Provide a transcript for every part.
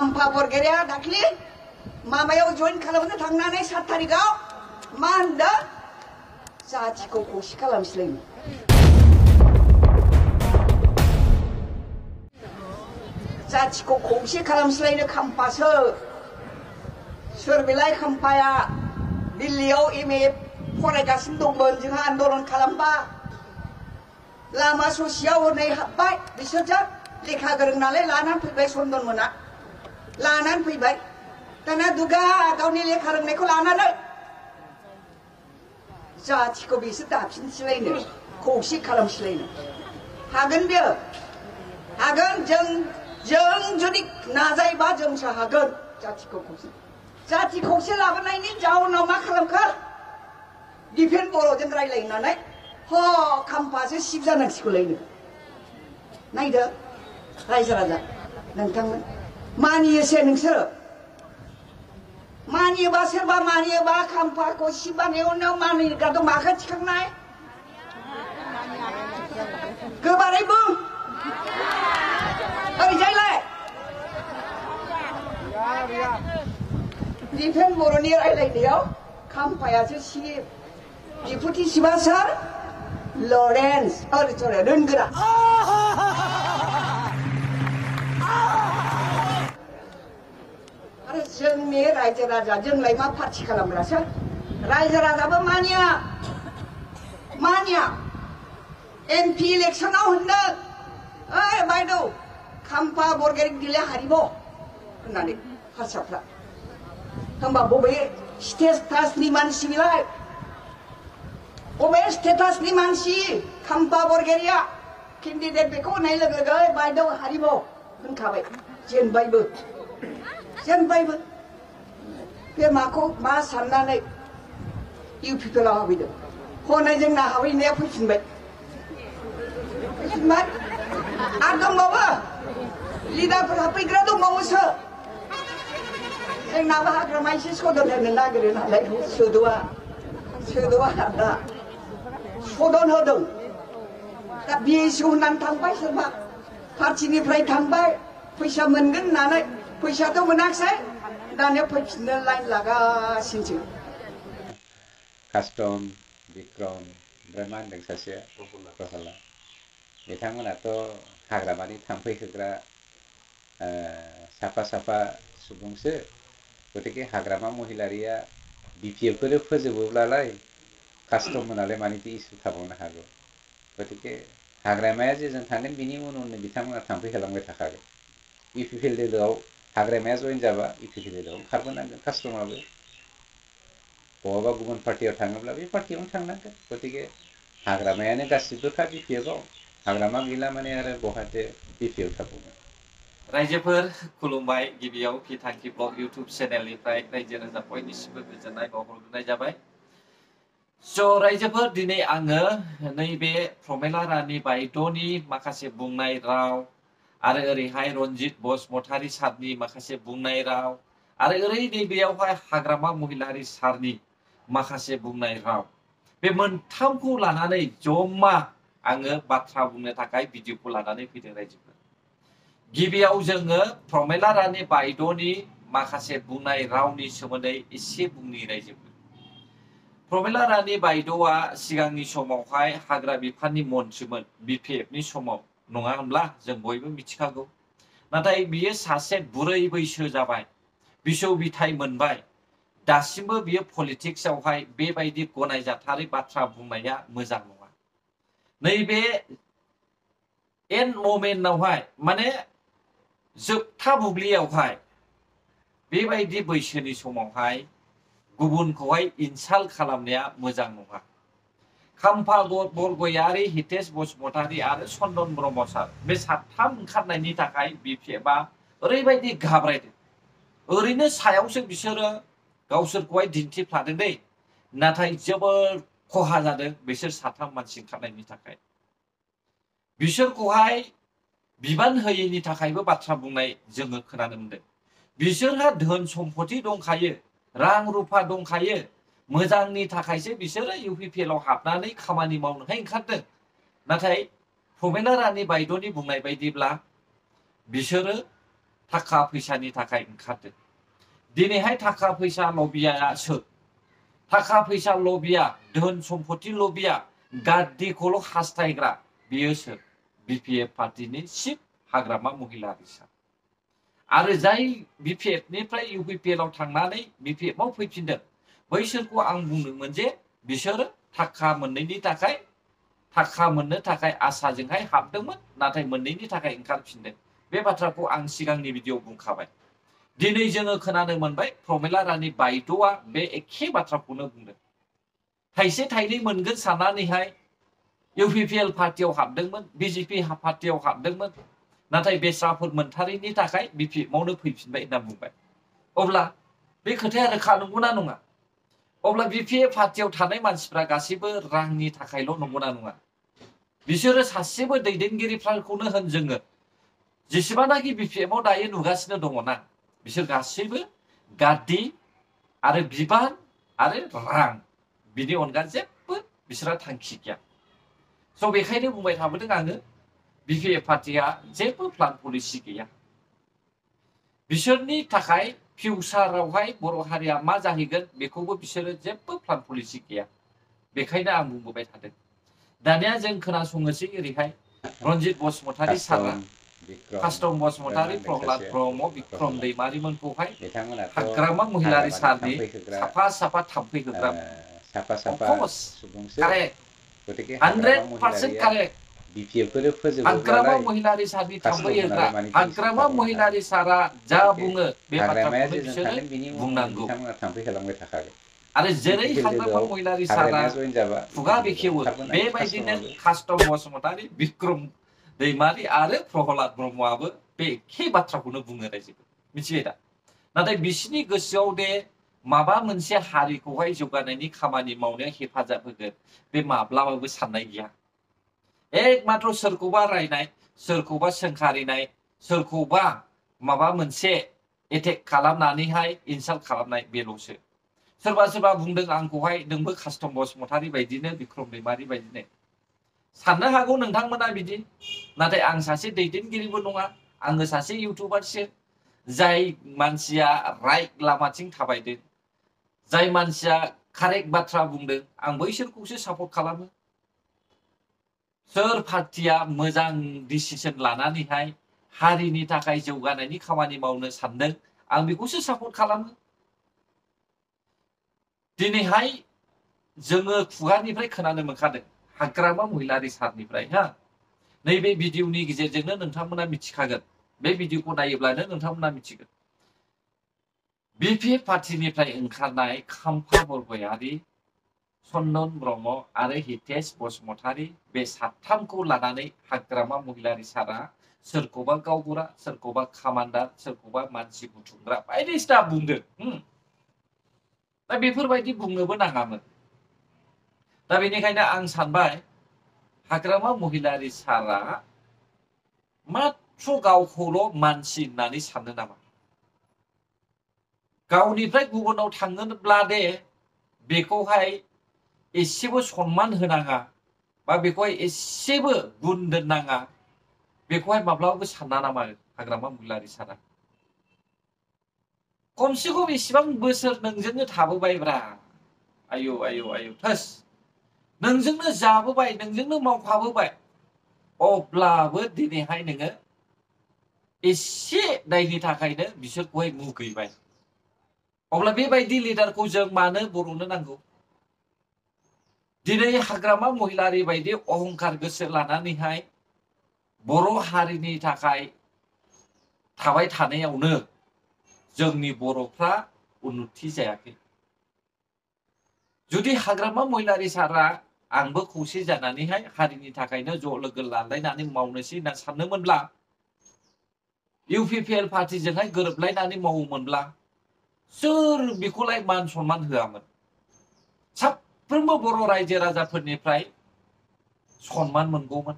खाम्फा बरगयारिया दाख्लि माबायाव जइन खालामनो थांनानै 7 थारिखआव मा होनदों जाथिखौ खौसे खालामस्लायनो जाथिखौ खौसे खालामस्लायनो खाम्फासो सोर बेलाय खाम्फाया दिल्लीयाव MA फरायगासिनो दंमोन जोंहा आन्दलन खालामबा लामा ससेयाव हनै हाबबाय बिसोरजों लेखा गोरों नालाय लानानै फैबाय चन्दन मोना लानानै फैबाय दाना दुगा गावनि लेखा रोंनायखौ लानानै जाथिखौ बिसोर दाफिनस्लायनो खौसे खालामस्लायनो हागोन बियो हागोन जों जुदि नाजायोबा जोंसो हागोन जाथि खौसे लाबोनायनि जाउनाव मा खालामखो दिफेन बर'जों रायलायनानै ह खाम्फासो सिब जानांसिगौलायनो नायदो रायजो राजा नोंथांमोन मानियोसो नोंसोरो मानियोबा सोरबा मानियोबा खाम्फाखौ सिब बानायनायाव मानिग्रा दं माखौ थिखांनाय गोबारै बुं ओरैजायलाय दिफेन बर'नि रायलायनायाव खाम्फायासो सिब डिपुटि सिबा सोर लरेन्स रोनगोरा आरो जोंनि रायजो राजा जोंलाय मा पार्टि खालामग्रासो रायजो राजाबो मानिया MP इलेक्सनाव होनदों ओइ बायद' खाम्फा बरगयारि दिले हारिब होननानै हारसाफ्रा होमबा बबे स्टेटासनि मानसि बिलाय बबे स्टेटासनि मानसि खाम्फा बरगयारिया केन्डिडेट बेखौ होननाय लोगो लोगो बायद' हारिब होनखाबाय जेनबायबो बे माखौ मा साननानै UPPLआव हाबैदों हनै जोंना हाबैनाया फैफिनबाय आरो दंबावो लिडारफोर हाबफैग्रा दंबावोसो जोंनाबो हाग्रामा एसे सदन होनो नागिरो नालाय सोदोआ दा सदन होदों दा BSU होननानै थांबाय सोरबा पार्टिनिफ्राय थांबाय फैसा मोनगोन होननानै फैसाथ' मोनाखिसै दानिया फैफिननो लाइन लागासिनोसो कास्टम बिक्रम ओमफ्राय मा होनदों सासेया प्रहला बिथांमोनाथ' हाग्रामानि थाम्फै होग्रा साफा सुबुंसो गतिके हाग्रामा महिलारिया BPFखौनो फोजोबोब्लालाय कास्टम मोनालाय मानिथो इसु थाबावनो हागौ गतिके हाग्रामाया जेजों थांगोन बिनि उन बिथांमोना थाम्फै होलांबाय थाखागोन UPPLआव हाग्रामाया जइन जाबा UPPLआव ओंखारबोनांगोन कास्टमाबो बहाबा गुबुन पार्टियाव थाङोब्ला बे पार्टियावनो थांनांगोन गतिके हाग्रामायानो गासिबोखा BPFआव हाग्रामा गैला माने आरो बहाथो BPF थाबावगोन रायजोफोर खुलुमबाय गिबियाव फिथांखि ब्लग YouTube चेनेलनिफ्राय रायजो राजा बयनिसिमबो गोजोननाय बावहरग्रोनाय जाबाय स' रायजोफोर दिनै आङो नैबे प्रमेला रानि बायद'नि माखासे बुंनाय राव आरो ओरैहाय रनजित बसुमतारी सारनि माखासे बुंनाय राव आरो ओरै नैबेयावहाय हाग्रामा महिलारी सारनि माखासे बुंनाय राव बे मोनथामखौ लानानै जमा आङो बाथ्रा बुंनो थाखाय भिडिअखौ लानानै फैदों रायजोफोर गिबियाव जोङो प्रमेला रानि बायद'नि माखासे बुंनाय रावनि सोमोन्दै एसे बुंनि रायजोफोर प्रमेला रानि बायद'आ सिगांनि समावहाय हाग्रा बिफाननि मन्त्रिमोन BPFनि समाव नङा होनब्ला जों बयबो मिथिखागौ नाथाय बियो सासे बुरै बैसो जाबाय बिसौ बिथाइ मोनबाय दासिमबो बियो पलिटिक्सआवहाय बेबायदि गनायजाथारै बाथ्रा बुंनाया मोजां नङा नैबे एन्ड मोमेन्टआवहाय माने जोबथा बुब्लियावहाय बेबायदि बैसोनि समावहाय गुबुनखौहाय इनसाल्ट खालामनाया मोजां नङा खाम्फा बरगयारि हितेश बसुमतारी आरो चन्दन ब्रह्म सार बे साथाम ओंखारनायनि थाखाय BPFआ ओरैबायदि घाबरायदों ओरैनो सायावसो बिसोरो गावसोरखौहाय दिन्थिफ्लादों दै नाथाय जोबोद खहा जादों बिसोर साथाम मानसि ओंखारनायनि थाखाय बिसोरखौहाय बिबान होयैनि थाखायबो बाथ्रा बुंनाय जोङो खोनानो मोनदों बिसोरहा धोन सम्पति दंखायो रां रुफा दंखायो मोजांनि थाखायसो बिसोरो UPPLआव हाबनानै खामानि मावनोहाय ओंखारदों नाथाय प्रमेला रानि बायद'नि बुंनाय बायदिब्ला बिसोरो थाखा फैसानि थाखाय ओंखारदों दिनैहाय थाखा फैसा लबिया सोर थाखा फैसा लबिया धोन सम्पति लबिया गाद्दिखौल' हास्थायग्रा बियो सोर बिपिएफ पार्टीनि चिफ हाग्रामा महिलारिसा आरो जाय बिपिएफ निफ्राय इउपिपिएल आव थांनानै बिपिएफ आव फैफिनदों बैसोरखौ आं बुंदोंमोन जे बिसोरो थाखा मोननैनि थाखाय थाखा मोननो थाखाय आसाजोंहाय हाबदोंमोन नाथाय मोननैनि थाखाय ओंखारफिनदों बे बाथ्राखौ आं सिगांनि भिडिअ बुंखाबाय दिनै जोङो खोनानो मोनबाय प्रमिला रानी बायद'आ बे एखे बाथ्राखौनो बुंदों थाइसे थाइनै मोनगोन साननानैहाय इउपिपिएल पार्टियाव हाबदोंमोन बिजेपि पार्टियाव हाबदोंमोन नाथाय बेस्राफोर मोनथारैनि थाखाय बिपिएफआवनो फैफिनबाय होनना बुंबाय अब्ला बे खोथाया रोखा नंगौना नङा अब्ला बिपिएफ पार्टियाव थानाय मानसिफ्रा गासैबो रांनि थाखायल' नंगौना नङा बिसोरो सासेबो दैदेनगिरिफोरखौनो होन जोङो जेसेबांनाखि बिपिएफआव दायो नुगासिनो दङना बिसोर गासैबो गाद्दि आरो बिबान आरो रां बिनि अनगा जेबो बिसोरहा थांखि गैया स' बेखायनो बुंबाय थाबोदों आङो बिपिएफ पार्टिया जेबो प्लान पलिसि गैया बिसोरनि थाखाय फिउचारावहाय बर' हारिया मा जाहैगोन बेखौबो बिसोरो जेबो प्लान पलिसि गैया बेखायनो आं बुंबोबाय थादों दानिया जों खोनासङोसै ओरैहाय रन्जित बसुमतारी सारआ कास्टम बसुमतारी प्रहलाद ब्रह्म बिक्रम दैमारिमोनखौहाय हाग्रामा महिलारी सारनि साफा थाम्फै होग्रा गतिके 100% कारेक्ट बिपिएफखौनो हाग्रामा महिलारी सारनि थाम्फै होग्रा हाग्रामा महिलारी सारा जा बुङो बे बाथ्राखौनो बिसोरो बुंनांगौ थाम्फै होलांबाय थाखागोन आरो जेरै हाग्रामा महिलारी सारा खुगा बेखेवो बेबायदिनो कास्टम बसुमतारी बिक्रम दैमारि आरो प्रहलाद ब्रह्मआबो बे एखे बाथ्राखौनो बुङो रायजोखौ मिथिबाय दा नाथाय बिसिनि गोसोआव दे माबा मोनसे हारिखौहाय जौगानायनि खामानि मावनायाव हेफाजाब होगोन बे माब्लाबाबो साननाय गैया एकमात्र सोरखौबा रायनाय सोरखौबा सोंखारिनाय सोरखौबा माबा मोनसे एटेक खालामनानैहाय इनसाल्ट खालामनाय बेल'सो सोरबा बुंदों आंखौहाय नोंबो कास्टम बसुमतारी बायदिनो बिक्रम दैमारि बायदिनो साननो हागौ नोंथांमोना बिदि नाथाय आं सासे दैदेनगिरिबो नङा आङो सासे इउटिउबारसो जाय मानसिया राइट लामाथिं थाबायदों जाय मानसिया कारेक्ट बाथ्रा बुंदों आं बैसोरखौसो सापर्ट खालामो सोर पार्टिया मोजां डिसिजन लानानैहाय हारिनि थाखाय जौगानायनि खामानि मावनो सानदों आं बेखौसो सापर्ट खालामो दिनैहाय जोङो खुगानिफ्राय खोनानो मोनखादों हाग्रामा महिलारी सारनिफ्राय नैबे भिडिअनि गेजेरजोंनो नोंथांमोना मिथिखागोन बे भिडिअखौ नायोब्लानो नोंथांमोना मिथिगोन बिपिएफ पार्टिनिफ्राय ओंखारनाय खाम्फा बरगयारि चन्दन ब्रह्म आरो हितेश बसुमतारी बे साथामखौ लानानै हाग्रामा महिलारी सारा सोरखौबा गावबुरा सोरखौबा कामान्डार सोरखौबा मानसि बुथुमग्रा बायदिसिना बुंदों दा बेफोरबायदि बुंनोबो नाङामोन दा बेनिखायनो आं सानबाय हाग्रामा महिलारी सारा मात्र गावखौल' मानसि होननानै साननो नामा गावनिफ्राय गुबुनाव थाङोब्ला दे बेखौहाय एसेबो सनमान होनाङा बा बेखौहाय एसेबो गुन दोननाङा बेखौहाय माब्लाबाबो सानना नामा हाग्रामा महिलारी सारा खमसे खम इसिबां बोसोर नोंजोंनो थाबोबायब्रा आयौ थोस नोंजोंनो जाबोबाय नोंजोंनो मावफाबोबाय अब्लाबो दिनैहाय नोङो एसे दायनि थाखायनो बिसोरखौहाय मुगैबाय अब्ला बेबायदि लिडारखौ जों मानो बर'नो नांगौ दिनै हाग्रामा महिलारी बायदि अहंकार गोसो लानानैहाय बर' हारिनि थाखाय थाबाय थानायावनो जोंनि बर'फ्रा उन्नति जायाखै जुदि हाग्रामा महिलारी सारा आंबो खौसे जानानैहाय हारिनि थाखायनो ज' लोगो लालायनानै मावनोसै होनना सानदोंमोनब्ला इउपिपिएल पार्टिजोंहाय गोरोबलायनानै मावोमोनब्ला सोर बेखौलाय मान सनमान होआमोन साफ्रोमबो बर' रायजो राजाफोरनिफ्राय सनमान मोनगौमोन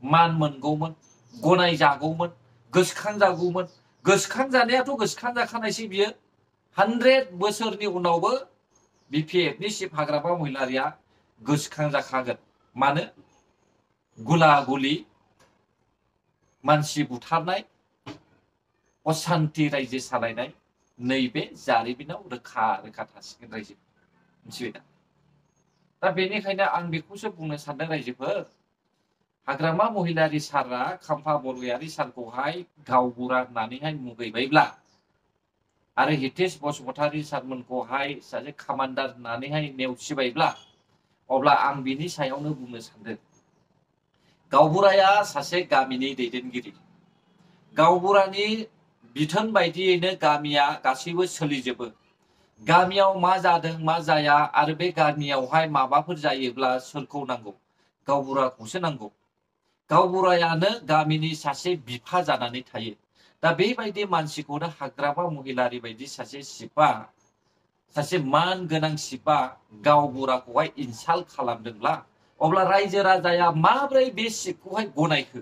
मान मोनगौमोन गनाय जागौमोन गोसोखां जागौमोन गोसोखां जानायाथ' गोसोखां जाखानायसै बियो 100 बोसोरनि उनावबो बिपिएफनि चिफ हाग्रामा महिलारिया गोसोखां जाखागोन मानो गुला गुलि मानसि बुथारनाय असान्ति रायजो सालायनाय नैबे जारिमिनाव रोखा रोखा थासिगोन रायजो मिथिबाय दा बेनिखायनो आं बेखौसो बुंनो सानदों रायजोफोर हाग्रामा महिलारि सारा खाम्फा बरगयारि सारखौहाय गावबुरा होननानैहाय मुगैबायब्ला आरो हितेश बसुमतारी सारमोनखौहाय सासे कामान्डार होननानैहाय नेवसिबायब्ला अब्ला आं बिनि सायावनो बुंनो सानदों गावबुराया सासे गामिनि दैदेनगिरि गावबुरानि बिथोन बायदियैनो गामिया गासैबो सोलिजोबो गामियाव मा जादों मा जाया आरो बे गामियावहाय माबाफोर जायोब्ला सोरखौ नांगौ गावबुराखौसो नांगौ गावबुरायानो गामिनि सासे बिफा जानानै थायो दा बेबायदि मानसिखौनो हाग्रामा महिलारि बायदि सासे सिपा सासे मान गोनां सिपा गावबुराखौहाय इनसाल्ट खालामदोंब्ला अब्ला रायजो राजाया माब्रै बे सिपखौहाय गनायखो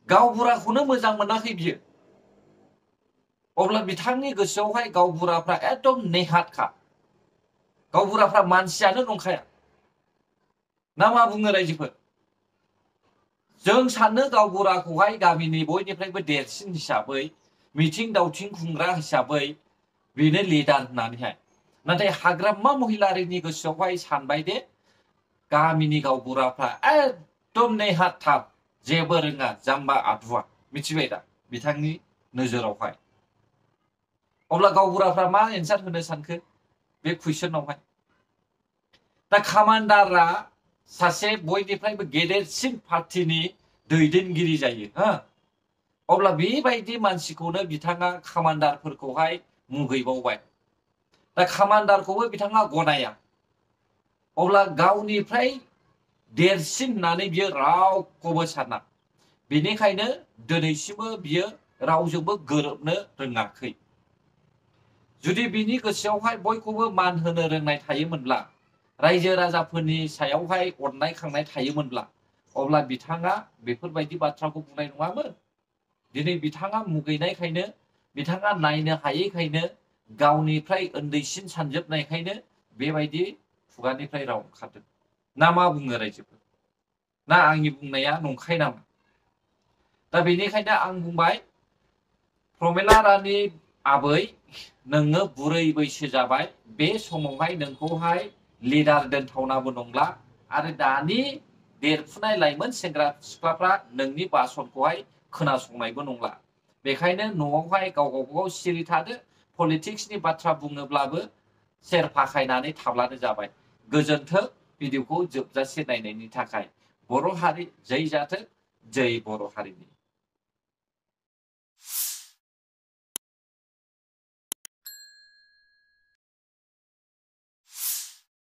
गावबुराखौनो मोजां मोनाखै बियो अब्ला बिथांनि गोसोआवहाय गावबुराफ्रा एकदम नेहातखा गावबुराफ्रा मानसियानो नंखाया ना मा बुङो रायजोफोर जों सानो गावबुराखौहाय गामिनि बयनिफ्रायबो देरसिन हिसाबै मिथिं दावथिं खुंग्रा हिसाबै बेनो लिडार होननानैहाय नाथाय हाग्रामा महिलारिनि गोसोआवहाय सानबाय दे गामिनि गावबुराफ्रा एकदम नेहातथार जेबो रोङा जाम्बा आदुवा मिथिबाय दा बिथांनि नोजोरावहाय अब्ला गावबुराफ्रा मा एन्सार होनो सानखो बे कुइसनावहाय दा कामान्डारा सासे बयनिफ्रायबो गेदेरसिन पार्टिनि दैदेनगिरि जायो हो अब्ला बेबायदि मानसिखौनो बिथाङा कामान्डारफोरखौहाय मुगैबावबाय दा कामान्डारखौबो बिथाङा गनाया अब्ला गावनिफ्राय देरसिन होननानै बियो रावखौबो साना बेनिखायनो दिनैसिमबो बियो रावजोंबो गोरोबनो रोङाखै जुदि बिनि गोसोआवहाय बयखौबो मान होनो रोंनाय थायोमोनब्ला रायजो राजाफोरनि सायावहाय अननाय खांनाय थायोमोनब्ला अब्ला बिथाङा बेफोरबायदि बाथ्राखौ बुंनाय नङामोन दिनै बिथाङा मुगैनायखायनो बिथाङा नायनो हायैखायनो गावनिफ्राय उन्दैसिन सानजोबनायखायनो बेबायदि खुगानिफ्राय राव ओंखारदों ना मा बुङो रायजोफोर ना आंनि बुंनाया नंखाय नामा दा बेनिखायनो आं बुंबाय प्रमेला रानि आबै नोङो बुरै बैसो जाबाय बे समावहाय नोंखौहाय लिडार दोनथावनाबो नंला आरो दानि देरफुनाय लाइमोन सेंग्रा सिख्लाफ्रा नोंनि बासनखौहाय खोनासंनायबो नंला बेखायनो न'आवहाय गाव गावबागाव सिरि थादो पलिटिक्सनि बाथ्रा बुङोब्लाबो सेर फाखायनानै थाब्लानो जाबाय गोजोन्थों भिडिअखौ जोबजासे नायनायनि थाखाय बर' हारि जै जाथों जै बर' हारिनि